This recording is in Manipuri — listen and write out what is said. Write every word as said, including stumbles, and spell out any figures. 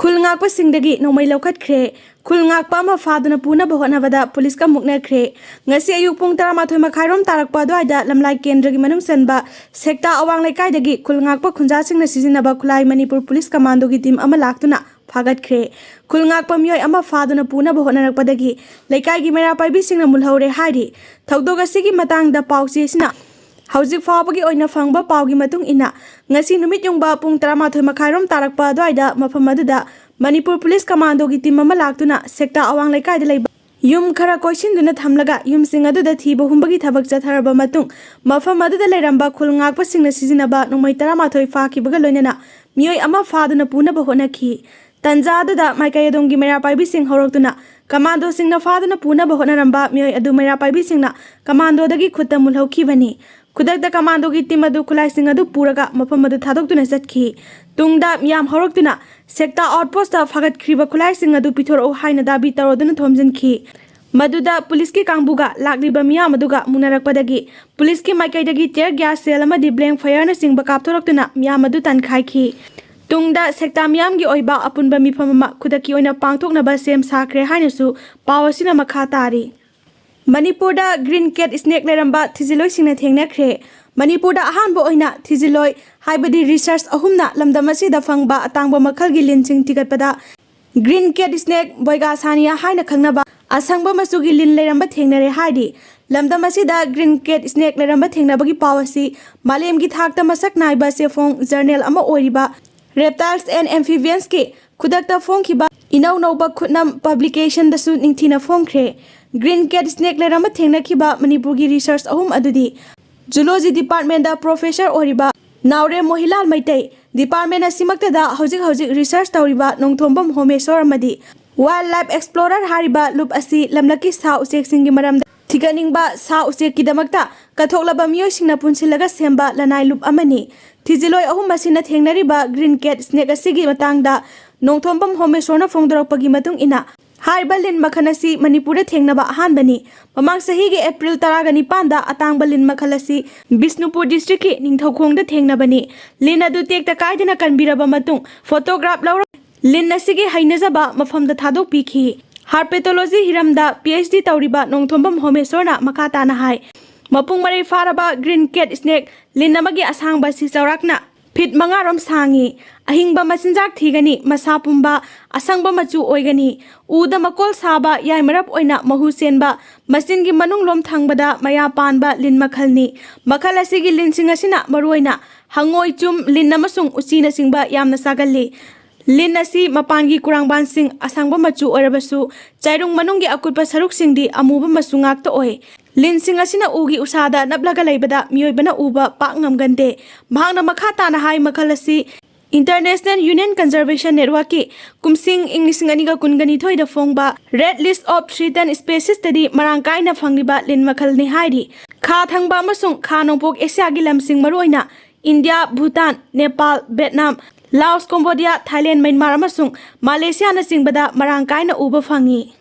ꯈꯨꯜ ꯉꯥꯛꯄꯁꯤꯡꯗꯒꯤ ꯅꯣꯡꯃꯩ ꯂꯧꯈꯠꯈ꯭ꯔꯦ꯫ ꯈꯨꯜ ꯉꯥꯛꯄ ꯑꯃ ꯐꯥꯗꯨꯅ ꯄꯨꯅꯕ ꯍꯣꯠꯅꯕꯗ ꯄꯨꯂꯤꯁꯀ ꯃꯨꯛꯅꯈ꯭ꯔꯦ꯫ ꯉꯁꯤ ꯑꯌꯨꯛ ꯄꯨꯡ ꯇꯔꯥꯃꯥꯊꯣꯏ ꯃꯈꯥꯏꯔꯣꯝ ꯇꯥꯔꯛꯄ ꯑꯗꯨꯋꯥꯏꯗ ꯂꯝꯂꯥꯏ ꯀꯦꯟꯗ꯭ꯔꯒꯤ ꯃꯅꯨꯡ ꯆꯟꯕ ꯁꯦꯛꯇꯥ ꯑꯋꯥꯡ ꯂꯩꯀꯥꯏꯗꯒꯤ ꯈꯨꯜ ꯉꯥꯛꯄ ꯈꯨꯟꯖꯥꯁꯤꯡꯅ ꯁꯤꯖꯤꯟꯅꯕ ꯈꯨꯠꯂꯥꯏ ꯃꯅꯤꯄꯨꯔ ꯄꯨꯂꯤꯁ ꯀꯃꯥꯟꯗꯣꯒꯤ ꯇꯤꯝ ꯑꯃ ꯂꯥꯛꯇꯨꯅ ꯐꯥꯒꯠꯈ꯭ꯔꯦ꯫ ꯈꯨꯜ ꯉꯥꯛꯄ ꯃꯤꯑꯣꯏ ꯑꯃ ꯐꯥꯗꯨꯅ ꯄꯨꯅꯕ ꯍꯣꯠꯅꯔꯛꯄꯗꯒꯤ ꯂꯩꯀꯥꯏꯒꯤ ꯃꯩꯔꯥ ꯄꯥꯏꯕꯤꯁꯤꯡꯅ ꯃꯨꯜꯍꯧꯔꯦ ꯍꯥꯏꯔꯤ꯫ ꯊꯧꯗꯣꯛ ꯑꯁꯤꯒꯤ ꯃꯇꯥꯡꯗ ꯄꯥꯎꯆꯦꯁꯤꯅ ꯍꯧꯖꯤꯛ ꯐꯥꯎꯕꯒꯤ ꯑꯣꯏꯅ ꯐꯪꯕ ꯄꯥꯎꯒꯤ ꯃꯇꯨꯡ ꯏꯟꯅ, ꯉꯁꯤ ꯅꯨꯃꯤꯠ ꯌꯨꯡꯕ ꯄꯨꯡ ꯇꯔꯥꯃꯥꯊꯣꯏ ꯃꯈꯥꯏꯔꯣꯝ ꯇꯥꯔꯛꯄ ꯑꯗꯨꯋꯥꯏꯗ ꯃꯐꯝ ꯑꯗꯨꯗ ꯃꯅꯤꯄꯨꯔ ꯄꯨꯂꯤꯁ ꯀꯃꯥꯟꯗꯣꯒꯤ ꯇꯤꯝ ꯑꯃ ꯂꯥꯛꯇꯨꯅ ꯁꯦꯛꯇꯥ ꯑꯋꯥꯡ ꯂꯩꯀꯥꯏꯗ ꯂꯩꯕ ꯌꯨꯝ ꯈꯔ ꯀꯣꯏꯁꯤꯟꯗꯨꯅ ꯊꯝꯂꯒ ꯌꯨꯝꯁꯤꯡ ꯑꯗꯨꯗ ꯊꯤꯕ ꯍꯨꯝꯕꯒꯤ ꯊꯕꯛ ꯆꯠꯊꯔꯕ ꯃꯇꯨꯡ, ꯃꯐꯝ ꯑꯗꯨꯗ ꯂꯩꯔꯝꯕ ꯈꯨꯜ ꯉꯥꯛꯄꯁꯤꯡꯅ ꯁꯤꯖꯤꯟꯅꯕ ꯅꯣꯡꯃꯩ ꯇꯔꯥꯃꯥꯊꯣꯏ ꯐꯥꯈꯤꯕꯒ ꯂꯣꯏꯅꯅ ꯃꯤꯑꯣꯏ ꯑꯃ ꯐꯥꯗꯨꯅ ꯄꯨꯅꯕ ꯍꯣꯠꯅꯈꯤ꯫ ꯇꯟꯖꯥ ꯑꯗꯨꯗ ꯃꯥꯏꯀꯩ ꯑꯗꯣꯝꯒꯤ ꯃꯩꯔꯥ ꯄꯥꯏꯕꯤꯁꯤꯡ ꯍꯧꯔꯛꯇꯨꯅ ꯀꯃꯥꯟꯗꯣꯁꯤꯡꯅ ꯐꯥꯗꯨꯅ ꯄꯨꯅꯕ ꯍꯣꯠꯅꯔꯝꯕ ꯃꯤꯑꯣꯏ ꯑꯗꯨ ꯃꯩꯔꯥ ꯄꯥꯏꯕꯤꯁꯤꯡꯅ ꯀꯃꯥꯟꯗꯣꯗꯒꯤ ꯈꯨꯠꯇ ꯃꯨꯜꯍꯧꯈꯤꯕꯅꯤ꯫ ꯈꯨꯗꯛꯇ ꯀꯃꯥꯟꯗꯣꯒꯤ ꯇꯤꯝ ꯑꯗꯨ ꯈꯨꯠꯂꯥꯏꯁꯤꯡ ꯑꯗꯨ ꯄꯨꯔꯒ ꯃꯐꯝ ꯑꯗꯨ ꯊꯥꯗꯣꯛꯇꯨꯅ ꯆꯠꯈꯤ꯫ ꯇꯨꯡꯗ ꯃꯤꯌꯥꯝ ꯍꯧꯔꯛꯇꯨꯅ ꯁꯦꯛꯇꯥ ꯑꯥꯎꯠꯄꯣꯁꯇ ꯐꯥꯒꯠꯈ꯭ꯔꯤꯕ ꯈꯨꯠꯂꯥꯏꯁꯤꯡ ꯑꯗꯨ ꯄꯤꯊꯣꯔꯛꯎ ꯍꯥꯏꯅ ꯗꯥꯕꯤ ꯇꯧꯔꯗꯨꯅ ꯊꯣꯝꯖꯤꯟꯈꯤ꯫ ꯃꯗꯨꯗ ꯄꯨꯂꯤꯁꯀꯤ ꯀꯥꯡꯕꯨꯒ ꯂꯥꯛꯂꯤꯕ ꯃꯤꯌꯥꯝ ꯑꯗꯨꯒ ꯃꯨꯟꯅꯔꯛꯄꯗꯒꯤ ꯄꯨꯂꯤꯁꯀꯤ ꯃꯥꯏꯀꯩꯗꯒꯤ tear gas shell ꯑꯃꯗꯤ blank fireꯅꯆꯤꯡꯕ ꯀꯥꯞꯊꯣꯔꯛꯇꯨꯅ ꯃꯤꯌꯥꯝ ꯑꯗꯨ ꯇꯥꯟꯈꯥꯏꯈꯤ꯫ ꯇꯨꯡꯗ ꯁꯦꯛꯇꯥ ꯃꯤꯌꯥꯝꯒꯤ ꯑꯣꯏꯕ ꯑꯄꯨꯟꯕ ꯃꯤꯐꯝ ꯑꯃ ꯈꯨꯗꯛꯀꯤ ꯑꯣꯏꯅ ꯄꯥꯡꯊꯣꯛꯅꯕ ꯁꯦꯝ ꯁꯥꯈ꯭ꯔꯦ ꯍꯥꯏꯅꯁꯨ ꯄꯥꯎ ꯑꯁꯤꯅ ꯃꯈꯥ ꯇꯥꯔꯤ꯫ ꯃꯅꯤꯄꯨꯔꯗ green cat snake ꯂꯩꯔꯝꯕ ꯊꯤꯖꯤꯜꯂꯣꯏꯁꯤꯡꯅ ꯊꯦꯡꯅꯈ꯭ꯔꯦ꯫ ꯃꯅꯤꯄꯨꯔꯗ ꯑꯍꯥꯟꯕ ꯑꯣꯏꯅ ꯊꯤꯖꯤꯜꯂꯣꯏ ꯍꯥꯏꯕꯗꯤ research ꯑꯍꯨꯝꯅ ꯂꯝꯗꯝ ꯑꯁꯤꯗ ꯐꯪꯕ ꯑꯇꯥꯡꯕ ꯃꯈꯜꯒꯤ ꯂꯤꯟꯁꯤꯡ ꯊꯤꯒꯠꯄꯗ green cat snake, Boiga sania ꯍꯥꯏꯅ ꯈꯪꯅꯕ ꯑꯁꯪꯕ ꯃꯆꯨꯒꯤ ꯂꯤꯟ ꯂꯩꯔꯝꯕ ꯊꯦꯡꯅꯔꯦ ꯍꯥꯏꯔꯤ꯫ ꯂꯝꯗꯝ ꯑꯁꯤꯗ green cat snake ꯂꯩꯔꯝꯕ ꯊꯦꯡꯅꯕꯒꯤ ꯄꯥꯎ ꯑꯁꯤ ꯃꯥꯂꯦꯝꯒꯤ ꯊꯥꯛꯇ ꯃꯁꯛ ꯅꯥꯏꯕ ꯆꯦꯐꯣꯡ journal ꯑꯃ ꯑꯣꯏꯔꯤꯕ Reptiles and Amphibiansꯀꯤ ꯈꯨꯗꯛꯇ ꯐꯣꯡꯈꯤꯕ ꯏꯅꯧ ꯅꯧꯕ ꯈꯨꯠꯅꯝ publicationꯗꯁꯨ ꯅꯤꯡꯊꯤꯅ ꯐꯣꯡꯈ꯭ꯔꯦ꯫ Green cat snake ꯂꯩꯔꯝꯕ ꯊꯦꯡꯅꯈꯤꯕ ꯃꯅꯤꯄꯨꯔꯒꯤ research ꯑꯍꯨꯝ ꯑꯗꯨꯗꯤ Zoology departmentꯗ professor ꯑꯣꯏꯔꯤꯕ ꯅꯥꯎꯔꯦꯝ ꯃꯣꯍꯤꯂꯥꯜ ꯃꯩꯇꯩ, department ꯑꯁꯤꯃꯛꯇꯗ ꯍꯧꯖꯤꯛ ꯍꯧꯖꯤꯛ research ꯇꯧꯔꯤꯕ ꯅꯣꯡꯊꯣꯝꯕꯝ ꯍꯣꯃꯦꯁꯣꯔ ꯑꯃꯗꯤ wild life explorer ꯍꯥꯏꯔꯤꯕ ꯂꯨꯞ ꯑꯁꯤ ꯂꯝꯂꯛꯀꯤ ꯁꯥ ꯎꯆꯦꯛꯁꯤꯡꯒꯤ ꯃꯔꯝꯗ ꯊꯤꯒꯠꯅꯤꯡꯕ ꯁꯥ ꯎꯆꯦꯛꯀꯤꯗꯃꯛꯇ ꯀꯠꯊꯣꯛꯂꯕ ꯃꯤꯑꯣꯏꯁꯤꯡꯅ ꯄꯨꯟꯁꯤꯜꯂꯒ ꯁꯦꯝꯕ ꯂꯅꯥꯏ ꯂꯨꯞ ꯑꯃꯅꯤ꯫ ꯊꯤꯖꯤꯜꯂꯣꯏ ꯑꯍꯨꯝ ꯑꯁꯤꯅ ꯊꯦꯡꯅꯔꯤꯕ green cat snake ꯑꯁꯤꯒꯤ ꯃꯇꯥꯡꯗ ꯅꯣꯡꯊꯣꯝꯕꯝ ꯍꯣꯃꯦꯁꯣꯔꯅ ꯐꯣꯡꯗꯣꯔꯛꯄꯒꯤ ꯃꯇꯨꯡ ꯏꯟꯅ, ꯍꯥꯏꯔꯤꯕ ꯂꯤꯟ ꯃꯈꯜ ꯑꯁꯤ ꯃꯅꯤꯄꯨꯔꯗ ꯊꯦꯡꯅꯕ ꯑꯍꯥꯟꯕꯅꯤ꯫ ꯃꯃꯥꯡ ꯆꯍꯤꯒꯤ April ꯇꯔꯥꯒ ꯅꯤꯄꯥꯟꯗ ꯑꯇꯥꯡꯕ ꯂꯤꯟ ꯃꯈꯜ ꯑꯁꯤ ꯕꯤꯁꯅꯨꯄꯨꯔ districtꯀꯤ ꯅꯤꯡꯊꯧꯈꯣꯡꯗ ꯊꯦꯡꯅꯕꯅꯤ꯫ ꯂꯤꯟ ꯑꯗꯨ ꯇꯦꯛꯇ ꯀꯥꯏꯗꯅ ꯀꯟꯕꯤꯔꯕ ꯃꯇꯨꯡ photograph ꯂꯧꯔ ꯂꯤꯟ ꯑꯁꯤꯒꯤ ꯍꯩꯅꯖꯕ ꯃꯐꯝꯗ ꯊꯥꯗꯣꯛꯄꯤꯈꯤ꯫ ꯍꯥꯔꯄꯦꯇꯣꯂꯣꯖꯤ ꯍꯤꯔꯝꯗ ꯄꯤ ꯑꯩꯆ ꯗꯤ ꯇꯧꯔꯤꯕ ꯅꯣꯡꯊꯣꯝꯕꯝ ꯍꯣꯃꯦꯁꯣꯔꯅ ꯃꯈꯥ ꯇꯥꯅ ꯍꯥꯏ, ꯃꯄꯨꯡ ꯃꯔꯩ ꯐꯥꯔꯕ ꯒ꯭ꯔꯤꯟ ꯀꯦꯠ ꯁ꯭ꯅꯦꯛ ꯂꯤꯟ ꯑꯃꯒꯤ ꯑꯁꯥꯡꯕ ꯑꯁꯤ ꯆꯥꯎꯔꯥꯛꯅ ꯐꯤꯠ ꯃꯉꯥꯔꯣꯝ ꯁꯥꯡꯉꯤ꯫ ꯑꯍꯤꯡꯕ ꯃꯆꯤꯟꯖꯥꯛ ꯊꯤꯒꯅꯤ, ꯃꯁꯥ ꯄꯨꯝꯕ, ꯑꯁꯪꯕ ꯃꯆꯨ ꯑꯣꯏꯒꯅꯤ꯫ ꯎꯗ ꯃꯀꯣꯜ ꯁꯥꯕ, ꯌꯥꯏꯃꯔꯞ ꯑꯣꯏꯅ ꯃꯍꯨ ꯆꯦꯟꯕ, ꯃꯆꯤꯟꯒꯤ ꯃꯅꯨꯡꯂꯣꯝ ꯊꯪꯕꯗ ꯃꯌꯥ ꯄꯥꯟꯕ ꯂꯤꯟ ꯃꯈꯜꯅꯤ꯫ ꯃꯈꯜ ꯑꯁꯤꯒꯤ ꯂꯤꯟꯁꯤꯡ ꯑꯁꯤꯅ ꯃꯔꯨꯑꯣꯏꯅ ꯍꯉꯣꯏ, ꯆꯨꯝ, ꯂꯤꯟ ꯑꯃꯁꯨꯡ ꯎꯆꯤꯅꯆꯤꯡꯕ ꯌꯥꯝꯅ ꯆꯥꯒꯜꯂꯤ꯫ ꯂꯤꯟ ꯑꯁꯤ ꯃꯄꯥꯟꯒꯤ ꯀꯨꯔꯥꯡꯕꯥꯟꯁꯤꯡ ꯑꯁꯪꯕ ꯃꯆꯨ ꯑꯣꯏꯔꯕꯁꯨ, ꯆꯩꯔꯨꯡ ꯃꯅꯨꯡꯒꯤ ꯑꯀꯨꯠꯄ ꯁꯔꯨꯛꯁꯤꯡꯗꯤ ꯑꯃꯨꯕ ꯃꯆꯨ ꯉꯥꯛꯇ ꯑꯣꯏ꯫ ꯂꯤꯟꯁꯤꯡ ꯑꯁꯤꯅ ꯎꯒꯤ ꯎꯁꯥꯗ ꯅꯞꯂꯒ ꯂꯩꯕꯗ ꯃꯤꯑꯣꯏꯕꯅ ꯎꯕ ꯄꯥꯛ ꯉꯝꯒꯟꯗꯦ꯫ ꯃꯍꯥꯛꯅ ꯃꯈꯥ ꯇꯥꯅ ꯍꯥꯏ, ꯃꯈꯜ ꯑꯁꯤ International Union Conservation Networkꯀꯤ ꯀꯨꯝꯁꯤꯡ ꯏꯪ ꯂꯤꯁꯤꯡ ꯑꯅꯤꯒ ꯀꯨꯟꯒ ꯅꯤꯊꯣꯏꯗ ꯐꯣꯡꯕ Red List of Threatened Speciesꯇꯗꯤ ꯃꯔꯥꯡ ꯀꯥꯏꯅ ꯐꯪꯂꯤꯕ ꯂꯤꯟ ꯃꯈꯜꯅꯤ ꯍꯥꯏꯔꯤ꯫ ꯈꯥ ꯊꯪꯕ ꯑꯃꯁꯨꯡ ꯈꯥ ꯅꯣꯡꯄꯣꯛ ꯑꯦꯁꯤꯌꯥꯒꯤ ꯂꯝꯁꯤꯡ, ꯃꯔꯨꯑꯣꯏꯅ India, Bhutan, Nepal, Vietnam, Laos, Cambodia, Thailand, Myanmar ꯑꯃꯁꯨꯡ ꯃꯥꯂꯦꯁꯤꯌꯥꯅꯆꯤꯡꯕꯗ ꯃꯔꯥꯡ ꯀꯥꯏꯅ ꯎꯕ ꯐꯪꯏ꯫